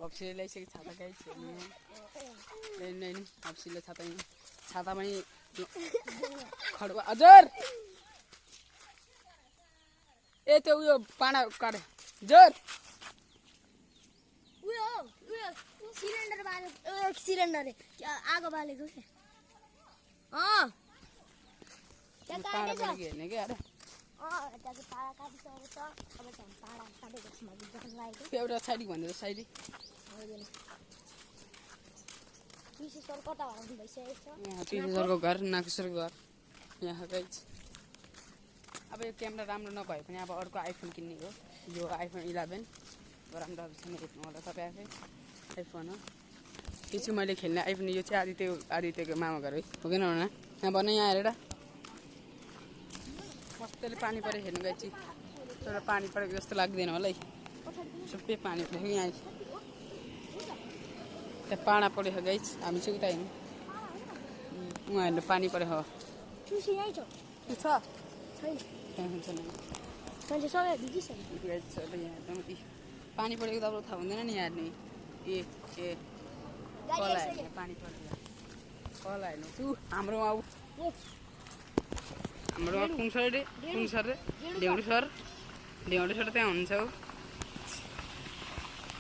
हप्सीले ल्याइसक्यो छाता गाइस नहीं हप्सीले छाता छातामै खडुवा हजुर ए त्यो उयो पाना काटे जोर उयो सिलिन्डर बालेको सिलिन्डर आगो बालेको के पाना पनि हेर्ने के अरे त्यहाँको पाडा काटिसकेको छ अब चाहिँ पाडा काटेको छमा देख्न लागेको एउटा साइडी भन्दै साइडी पिसी सर कता हराउनु भइसकेको छ यहाँ पिसी सरको घर नाकेश्वरको घर यहाँ गाइस अब यो क्यामेरा राम्रो नभए पनि अब अर्को आइफोन किन्ने हो यो आइफोन 11 राम्रो छैन हेर्नु होला तपाईँ आफै आइफोन हो यो चाहिँ मैले खेल्ने आइफोन यो चाहिँ आदित्यको मामा घर है हो कि नहुना यहाँ भन यहाँ हेरेर मस्तले पानी पऱ्यो हेर्नु गएपछि तर पानी परेको जस्तो लाग्दैन होला है सबै पानी पऱ्यो यहाँ त्यहाँ पाडा पऱ्यो गाइस हामी चाहिँ उता हेर्नु उहाँ हेर्नु पानी पऱ्यो हो छ पानी परेको त अब थाहा हुँदैन नि यहाँ हेर्ने ए कला हेर्ने पानी परेको कला हेर्नु तु हाम्रोमा आऊ हाम्रोमा कुन सर रे डेउडी सर त्यहाँ हुनुहुन्छ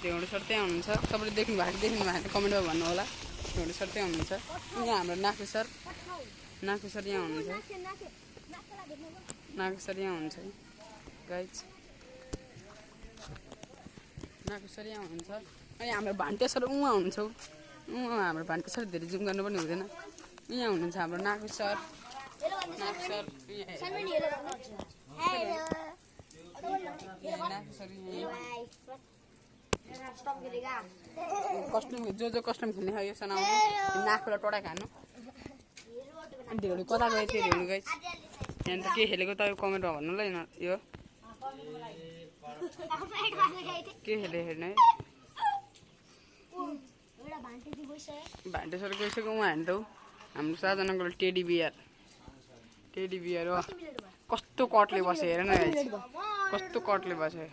डेउडी सर त्यहाँ हुनुहुन्छ तपाईँले देख्नु भएको कमेन्टमा भन्नु होला डेउडी सर त्यहाँ हुनुहुन्छ यहाँ हाम्रो नाकु सर यहाँ हुनुहुन्छ नाकु सर यहाँ हुनुहुन्छ गाइस नाकु सर यहाँ हुनुहुन्छ अनि हाम्रो भान्टे सर उहाँ हुनुहुन्छ हाम्रो भान्टे सर धेरै जुम गर्नु पनि हुँदैन यहाँ हुनुहुन्छ हाम्रो नाकु सर कस्टम जो कस्टम खेल्ने यो सनाउनु नाकलाई टोडा खानु अनि ढेउडी कता गयो त्यो ढेउडी गाइस यहाँ त के खेलेको तपाईँ कमेन्टमा भन्नु ल यो के खेले हेर्नु है भान्टे सर गइसक्यो उहाँ हेर्नु त हाम्रो साधनाको टेडी बियर हो कस्तो कटले बस्यो हेर न कस्तो कटले बस्यो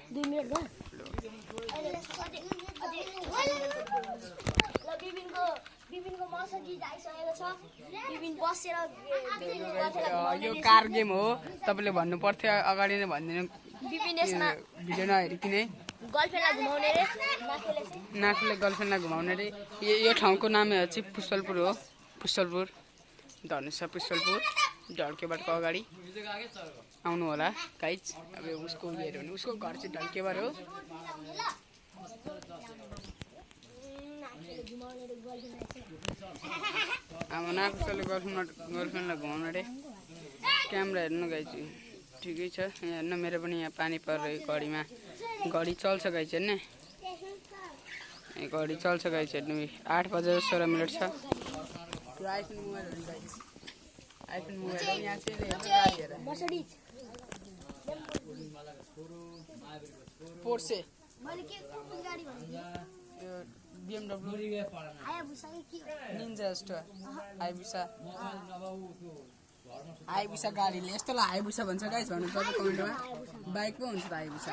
यो कार गेम हो तपाईँले भन्नु पर्थ्यो अगाडि नै भनिदिनु भिडियो नहेरिकन नाकले गर्लफ्रेन्डलाई घुमाउने रे यो ठाउँको नाम चाहिँ पुष्पलपुर हो पुष्पलपुर धनुषा पुष्पलपुर ढल्केबारको अगाडि आउनु होला गाइस अब उसको हेऱ्यो भने उसको घर चाहिँ ढल्केबार हो अब नाकुसले गर्लफ्रेन्डलाई घुमाउनु रे क्यामेरा हेर्नु गाइस ठिकै छ यहाँ हेर्नु मेरो पनि यहाँ पानी परेको घडीमा घडी चल्छ गाइस हेर्ने घडी चल्छ गाइस हेर्नु 8:16 छ यो आइफोन मोबाइल हो गाइस आइफोन मोबाइल हो यहाँ चाहिँ गाडी हेर पोर्से मैले के कुन गाडी भन्छु यो BMW निन्जा स्टोर हाइबुसा गाडीले यस्तोलाई हाइबुसा भन्छ गाइस भन्नु पर्छ कमेन्टमा बाइक पो हुन्छ त हाइबुसा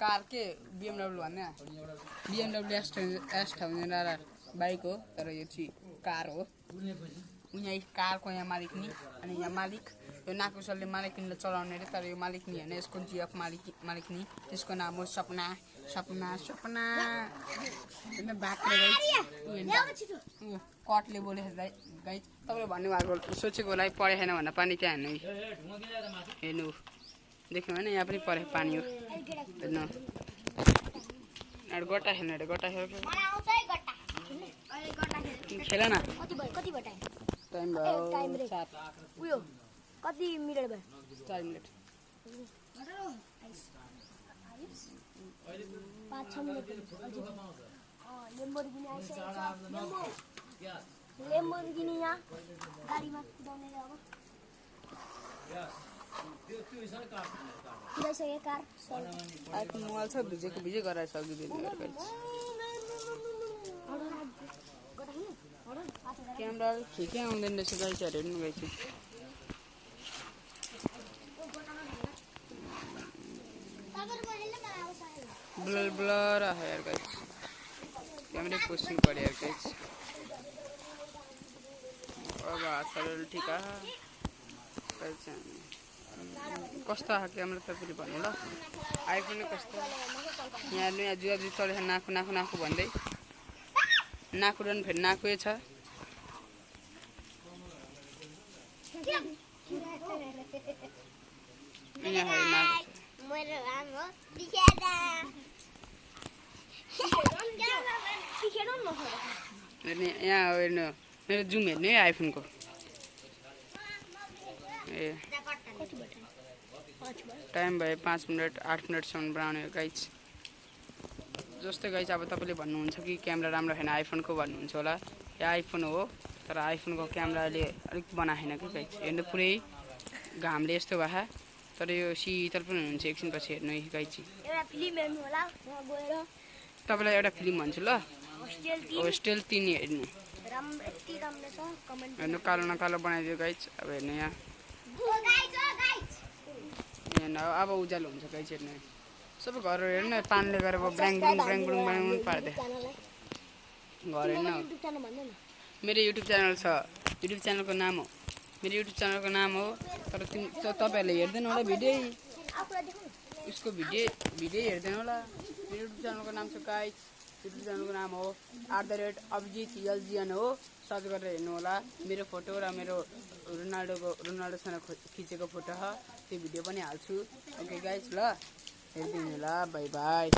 कार के BMW भन्ने BMW S1000 बाइक हो तर यो चाहिँ कार हो यहाँ कारको यहाँ मालिक नि अनि यहाँ मालिक यो नाकुसरले मालिकनीले चलाउने रे तर यो मालिक नि होइन यसको जिएफ मालिक नि त्यसको नाम हो सपना कटले बोले गाइस तपाईँले भन्नुभएको सोचेको लागि पढे छैन भनेर पानी त्यहाँ हेर्नु देख्नु होइन यहाँ पनि परे पानी हो हेर्नु गट्टा खेल्नु गट्टा खेल न टाइम भयो 7 उयो कति मिनेट भयो 4 मिनेट 5-6 मिनेट लेम्बोर्गिनी आइसकेको छ लेम्बोर्गिनी यहाँ गाडीमा कुदाउने अब कुदाइसके कार आइफोन मोबाइल छ भिजे गराएर सकिदिनु क्यामेरा ठिकै आउँदैन रहेछ गाइसहरू हेर्नु गाइस ब्लर ब्लर है यार गाइस कैमरे पोस्टिंग पड़े यार गाइस अब सरल ठीक है कस्तो है क्यामेरा तपाईँले भन्नु ल आइफोन कस्तो यहाँ नयाँ जुवा जुवा चढेछ नाकु नाकु नाकु भन्दै नाकु रन फेरि नाकुए छ यहाँ है नाकु मेरो नाम हो दिखेदा अनि यहाँ हेर्नु मेरो जुम हेर्नु है आइफोनको ए टाइम भयो 5 मिनट 8 मिनटसम्म बनाउने गाइज जस्तै गाइज अब तपाईँले भन्नुहुन्छ कि क्यामेरा राम्रो छैन आइफोनको भन्नुहुन्छ होला यो आइफोन हो तर आइफोनको क्यामेराले अलिक बनाएन कि गाइज हेर्नु पुरै घामले यस्तो भए तर यो शीतल पनि हुन्छ एकछिनपछि हेर्नु है गाइज तपाईँलाई एउटा फिल्म भन्छु ल होस्टेल 3 हेर्नु हेर्नु कालो न कालो बनाइदियो गाइज अब हेर्नु यहाँ अब उज्यालो हुन्छ गाइज हेर्नु सबै घरहरू हेर्नु पानीले गरेर ब्राङ ब्रुङ बनाउनु पार्दै घर हेर्नु मेरो युट्युब च्यानल छ युट्युब च्यानलको नाम हो मेरो युट्युब च्यानलको नाम हो तर तपाईँहरूले हेर्दैन होला भिडियो उसको भिडियो हेर्दैन होला मेरो युट्युब च्यानलको नाम छ गाइज युट्युब च्यानलको नाम हो @अभिजित हो सर्च गरेर हेर्नु होला मेरो फोटो र मेरो रोनाल्डोसँग खिचेको फोटो छ त्यो भिडियो पनि हाल्छु ओके गाइज ल हेरिदिनु होला बाई बाई